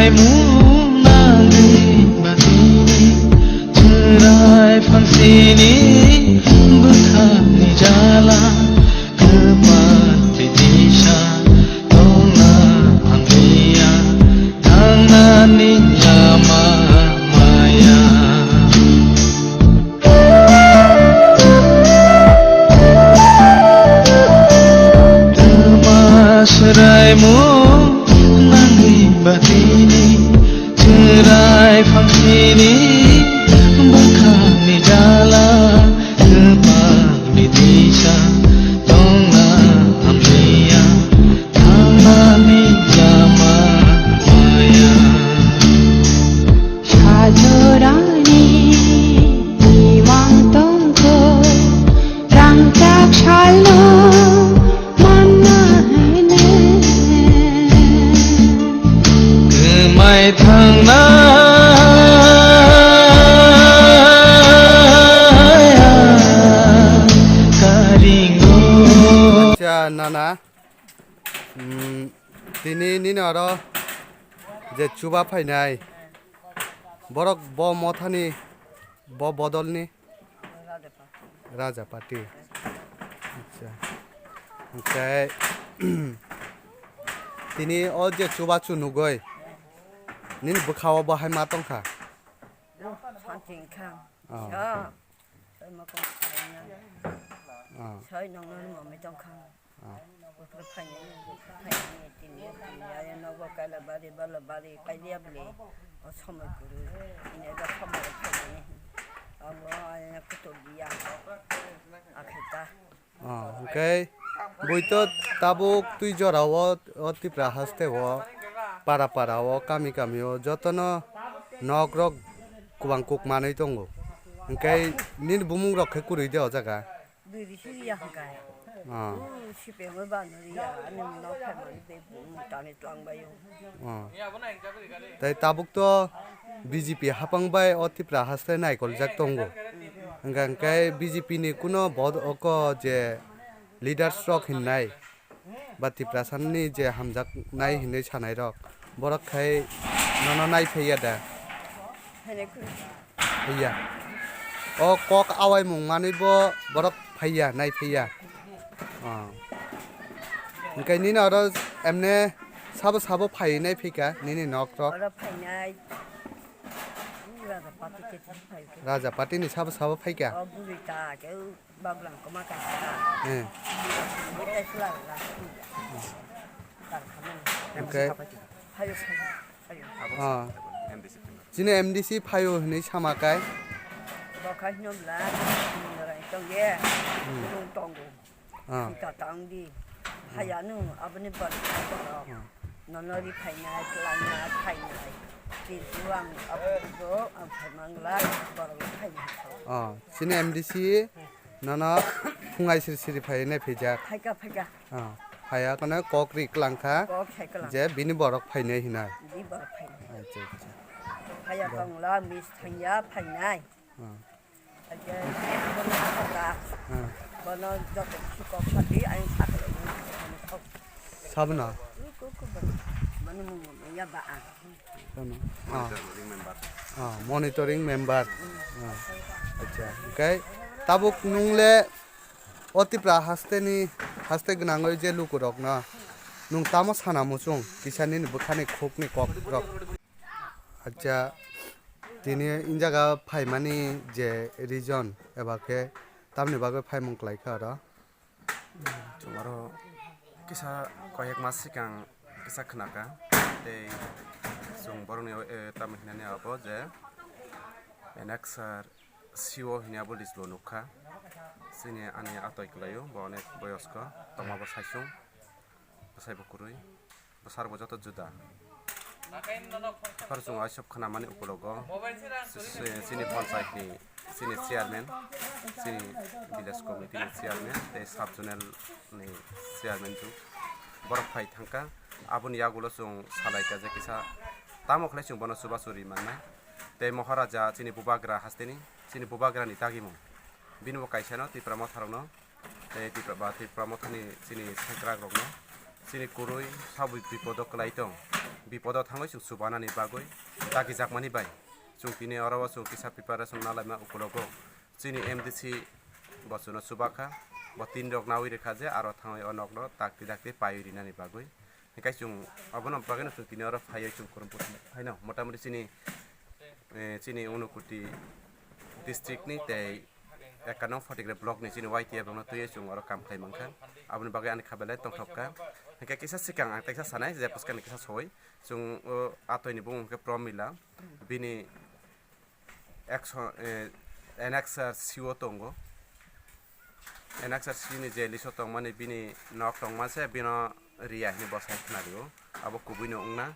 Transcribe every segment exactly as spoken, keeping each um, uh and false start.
Mung nangwi batini chwrai phangsini bwkhakni jala kwpal tei disa tongna hamliya thangnani lama maya. Twma swraimung nangwi batini chwrai phangsini bwkhakni jala kwpalni disa tongna hamliya thangnani lama maya. Sajorani imang tongkho, rangchak salno manna hene. Kwmai thangnai karingo. Acha, nana. Hmm, tini nini oro je chuba phainai, borok bo mothani, bo bodolni Raja Party. Acha. Hwnkhe tini o je chubachu nugwi nini bwkha-o bo hai ma tongkha? Santi wngkha. Ah. Sa. Sai ma kong khaina. Ah. Sai nongno rwmani tongkha. Ah. Bokhorok phainai, phainai, tini, tini, ayang nogo kaila bari, bala bari, kailia bwle, o somoi kwrwi, ini eba somoi phainai, abo ayang kutuk biya, akhai ta. Ah, hwnkhe bui to tabuk twi jora o, o Tipra haste o, para para o, kami kami o, jotono nok rok kwbang kuk manwi tongo. Hwnkhe nini bumung rok khe kwrwi de o jaga? Bwrwi si ya hwnkhe. Ah. O sipengwi banwi ya, ani nok phaimani be bumung tani twlangbaio. Ah. Tei tabuk to B J P hapang bai o Tipra haste naikoljak tongo. Hwnkha hwnkhe B J P ni kuno bo oko je leaders rok hinnai ba Tiprasani je hamjaknai hinwi sanairok, borok khai nono naiphaiya da? Phaiya. O kok awaimung manwi bo borok phaiya, naiphaiya. Oh. Hwnkhe nini oro emne sabo sabo phaiwi naiphaikha nini nok rok? Oro phainai Raja Party khe phai. Raja Party ni sabo sabo phaikha? O bwrwi ta khe. Bagrang koma kaisa. Eh. Ni kaisa la la. Tar khamani. Okay. Phayo, phayo, phayo. Ah. Chini M D C phayo hinwi sama kai. Bo khai no bla. Ni rai tong ye. Hmm. Tong tongo. Ah. Sita tang di. Haya nu aboni bar. Ah. Nono ri phainai, twlangnai, phainai. Kintu ang abo bo ang phaimangla, borok phainai. Oh, chini M D C nono phungai siri siri phainai phaijak. Phaika, phaika. Oh, haya kono kok ri kwlangkha. Kok sai kwlang. Je bini borok phainai hinai. Bini borok phainai. Acha, acha. Haya tongla mis thangya phainai. Ah. Aja, bono apa ta? Ah. Bono joto kisi kok sadi, aing sakle ni. Sabna? Ku, ku, ku, bono. Bono mung mung ya ba a. Sabna? Ah. Monitoring member. Ah, monitoring member. Ah. Acha, okay. Tabuk nungle o Tipra haste ni, haste gwnangwi je lukurokno nung tamo sana muchung kisa nini bwkhani khukni kokrok? Acha, tini in jaga phaimani je reason eba khe tamni bagwi phaimung kwlai kha oro? Chwng oro kisa koyek mas swkang kisa khna kha, tei chwng borokni, eh, tamni hinani abo je N X R C O hinwi abo list bo nuk kha. Chini ani atoi kwlai o, bo onek boyosko, tongma bo saichung, bwsai bo kwrwi. Bwsarok bo joto juda. Haphar chwng aisok khwnamani ukulogo si-, si-, chini panchayat ni chini chairman, chini village committee ni chairman tei sub zonal ni chairman jwk borok phai thangkha. Aboni yagulo chwng salaikha je kisa tamo khlai chwng bono chubachu ri mannai. Tei Moharaja chini bubagra hasteni, chini bubagrani dagimung. Bini bo kaisano Tipra motharokno tei Tipra ba Tipra mothani chini sengkrakrokno chini kwrwi sabwi bipodo kwlai tong. bipodo thangwi chwng chubanani bagwi dagijakmani bai chwng tini oro o chwng kisa preparation nalaima ukulogo. Chini M D C bo chwngno chubakha, bo tin rok nawi rwkha je aro thangwi o nokno dakti dakti paiwi rinani bagwi. Hinkhe chwng obono bagwino chwng tini oro phaiwi chwng Kurumputi haino motamoti chini, eh, chini Unakoti district ni tei eka nong Photigra block ni chini Y T F rokno twiwi chwng oro kam khlai mankha. Aboni bagwi ani kha belai tongthok kha. Hinkhe kisa swkang ang teisa sanai je bwskangni kisa soi. Chwng o atoi ni bumung khe Promila. Bini action, eh, N X R C o tongo. N X R C ni je list o tongmani bini nok tongma se bino riya hinwi bwsai khna rio. Abo kubui no wngna.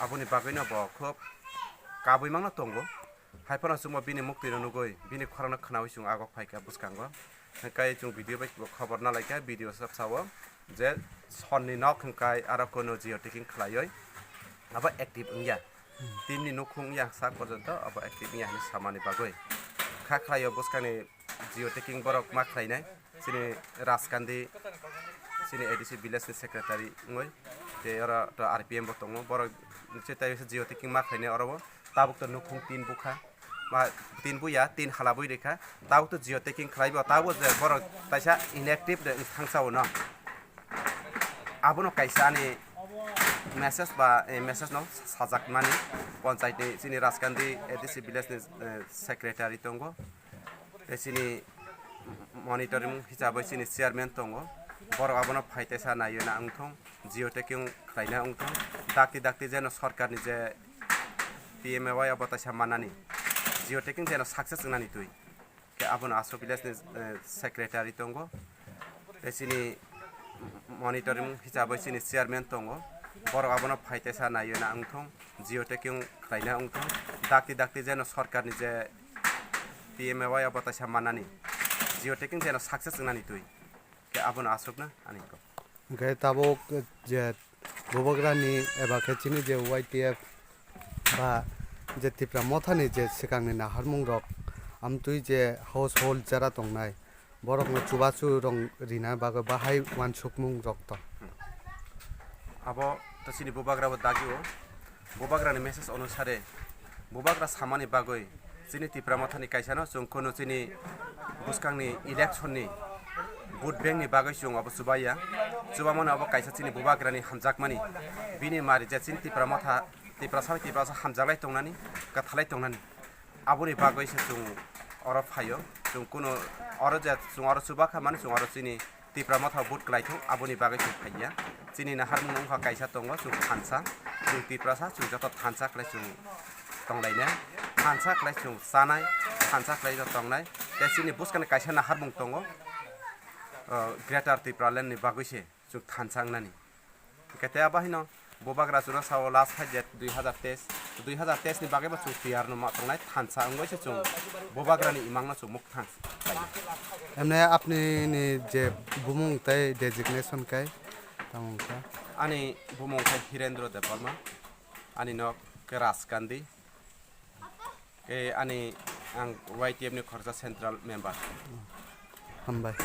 Aboni bagwi no bo khub kabui mangno tongo. Hai phano chwngbo bini muktwi no nugwi, bini khorang no khnaui chwng agok phaikha bwskango. Hinkhe chwng video bai khobor nalaikha, video sab sao je sonni nok hinkhe aro kono geotagging khlaiwi abo active wngya. Team ni nukhung yang sak porjonto abo active wngya hinwi samani bagwi. Kha khlaio bwskangni geotagging borok ma khlainai. Chini Rajkandi, chini A D C village ni secretary wngwi. Tei oro to R P M bo tongo. Borok se tai geotagging ma khlainai oro bo. Tabuk to nukhung tin bukha. Ma tin buya, tin halabwi rikha. Tabuk to geotagging khlaibo. Tabuk je borok taisa inactive de thangsa uno. Abono kaisa ani message ba, eh, message no sajakmani panchayat ni chini Rajkandi A D C village ni, eh, secretary tongo. Tei chini monitoring hisabai chini chairman tongo. Borok abono phai teisa naiwi na wngthong, geotagging khlaina wngthong. Dakti dakti jeno sorkarni je P M A Y abo taisa mannani. Geotagging jeno success wngnani twi. Khe abono aswk village ni, eh, secretary tongo. Tei chini monitoring hisabai chini chairman tongo. Borok abono phai teisa naiwi na wngthong, geotagging khlaina wngthong. Dakti dakti jeno sorkarni je P M A Y abo taisa mannani. Geotagging jeno success wngnani twi. Khe abono aswkno ani kok. Hwnkhe tabuk je Bubagrani eba khe chini je Y T F ba je Tipra Mothani je swkangni naharmungrok amtwi je household jera tongnai borokno chubachu rong rina bagwi bahai uansukmungrok tong. Abo to chini Bubagra bo dagi o. Bubagrani message onusare Bubagra samani bagwi chini Tipra Mothani kaisano chwng kunu chini bwskangni election ni vote bank ni bagwi chwng abo chubaiya. Chubamano abo kaisa chini Bubagrani hamjakmani. Bini mari je chini Tipra Motha, Tiprasa bai Tiprasa hamjaklai tongnani, kwthalai tongnani. Aboni bagwi se chwng oro phaio. Chwng kunu oro je chwng oro chubakha mani chwng oro chini Tipra Motha vote kwlaithok, aboni bagwi chwng phaiya. Chini naharmung wngkha kaisa tongo, chwng thansa, chwng Tiprasa, chwng joto thansa khlai chwng tonglainai, thansa khlai chwng chanai, thansa khlai joto tongnai. Tei chini bwskangni kaisa naharmung tongo, o, Greater Tipraland ni bagwi se chwng thansa wngnani. Hwnkhe tei abo haino Bubagra chwngno sao last hai je dui hazar teis, dui hazar teis ni bagwi bo chwng tiyar no ma tongnai thansa wngwi se chwng Bubagrani imangno chwng mukthang. Emne apni ni je bumung tei designation kai tamo wngkha? Ani bumung khe Hirendra Debbarma, ani nok khe Rajkandi. Khe ani ang Y T F ni khoroksa central member. Hambai.